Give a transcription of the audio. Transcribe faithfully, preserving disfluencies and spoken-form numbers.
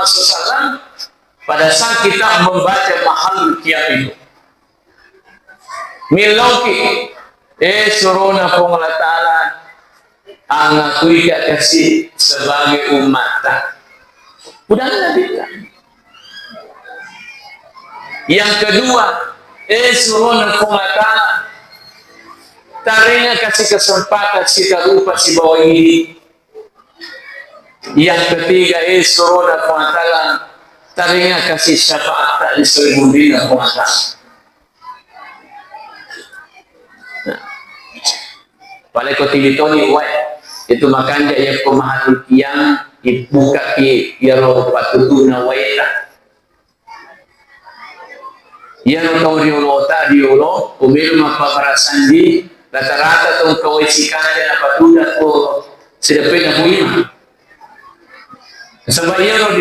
Rasulullah sallallahu alaihi wasallam, pada saat kita membaca mahal qiyam itu, milloki, eh, surona Puang Allah Ta'ala, angakuika kasi sebagai umatta. Udah Nabi bilang. Yang kedua, eh, surona Puang Allah Ta'ala, taringa kasi kesempatan sitarupa sibawa ini. Yang ketiga, eh, surona Puang Allah Ta'ala, taringa kasi syafaat di seluruh dunia Puang Allah Ta'ala. Nah. Pale ko tili toni wae. Itu makanja yakko mahal qiyam, ibukaki yaro patutuna waeta. Iyaro tau riolota, riolo, ko melo mappabarasandi, rata-rata tau kawai sikanja napatuda ko sideppena ko lima. Nasaba iyaro